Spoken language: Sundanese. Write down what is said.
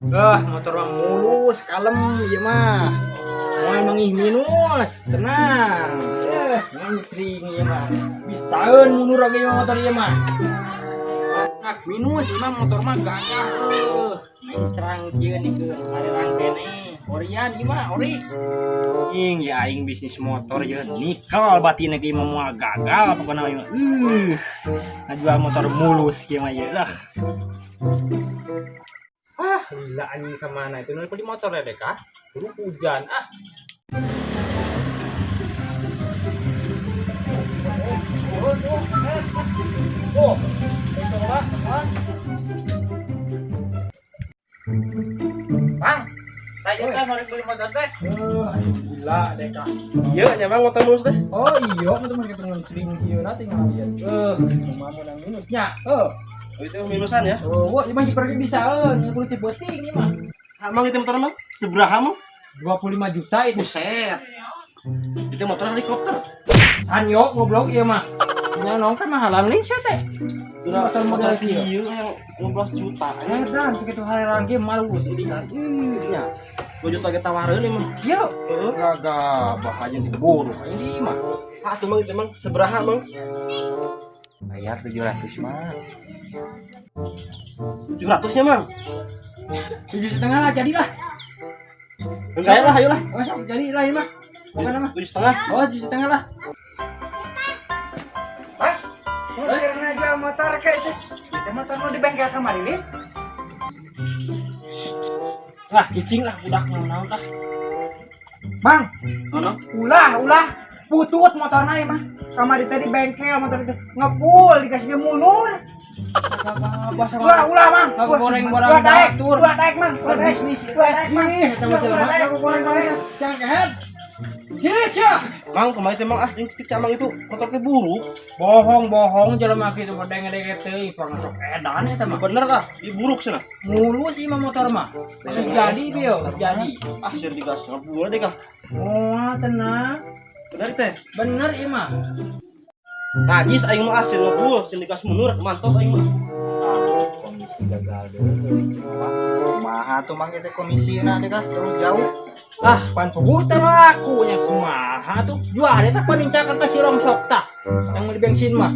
Ah, motor mah mulus, kalem ieu mah. Moal mangih minus, tenang. Eh, ngantring ieu mah. Bisaeun mundur oge ieu mah motor ieu mah. Nah, minus ieu mah motor mah gagah eueuh. Mencrang kieu nih ke aliran keneh. Orian ieu mah, ori. Ing ya aing bisnis motor ya nikel batin ge mah moal gagal pokona ieu mah. Ngajual motor mulus kieu mah ieu lah. Ah, lila anjing kemana itu? Nol di motor ya, Dek, ah? Dulu hujan, ah. Oh, Bang, saya kan mau beli motor teh. Oh, gila, Dek, ah. Iya, nya Mang motor mulus teh. Oh iya, motor mah kita sering kieu na tinggal lihat. Eh, mau menang minusnya. Eh, Oh, itu minusan ya. oh, wah, emang pergi bisa, eh, nyebut ti beuting ieu mah. Mang itu motor Mang seberapa Mang? 25 juta itu. Buset. Itu motor helikopter. Hanyo goblok ieu mah. Nya nong kan mahalan nih sia teh. Motor model kieu. Kieu yang 15 juta. Eh, dan segitu haleran ge malus ini kan. Ih, nya. 2 juta kita tawareun ieu mah. Yo, Heeh. gagah bahaya diburu ini mah. Ah, tuh Mang itu Mang seberapa Mang? Bayar 700 mah. 700 nya Mang. 7,5 lah jadilah. Enggak lah, ayolah. Oh, sok jadi lah ini mah. Bukan mah. 7,5. Oh, 7,5 lah. Mas, mau karena jual motor kayak itu. Itu motor mau di bengkel kemarin nih. Lah, cicing lah budak naon tah. Bang, Mana? ulah, ulah. Putut motornya ya mah. Kamari tadi bengkel motor itu ngepul dikasih mundur. Ulah, ulah, Mang. Aku goreng barang Ulah daek, batur. ulah daek, Mang. Ulah daek. Ulah daek, Mang. Ih, eta mah jelema. Aku goreng barang jangan kehed. Sini, cia. Mang kemarin teh Mang ah jeung cik Mang itu motor teh buruk. Bohong, bohong jelema kitu bedeng-denge teuing pang sok edan eta mah. Bener lah, ini buruk cenah. Mulus ieu mah motor mah. Geus jadi bieu, geus jadi. Ah, sir digas ngapul deh kah. Oh, tenang. Bener teh. Bener ieu mah. Najis aing mah ah sir ngapul, sir digas mundur, mantap aing mah. Komisi gagal deh. Kumaha tuh Mang itu komisi nah deh kah terus jauh. Ah, pan puguh teh laku nya kumaha tuh. Jual eta panincakan ka si rongsok tah. Yang mau di bensin mah.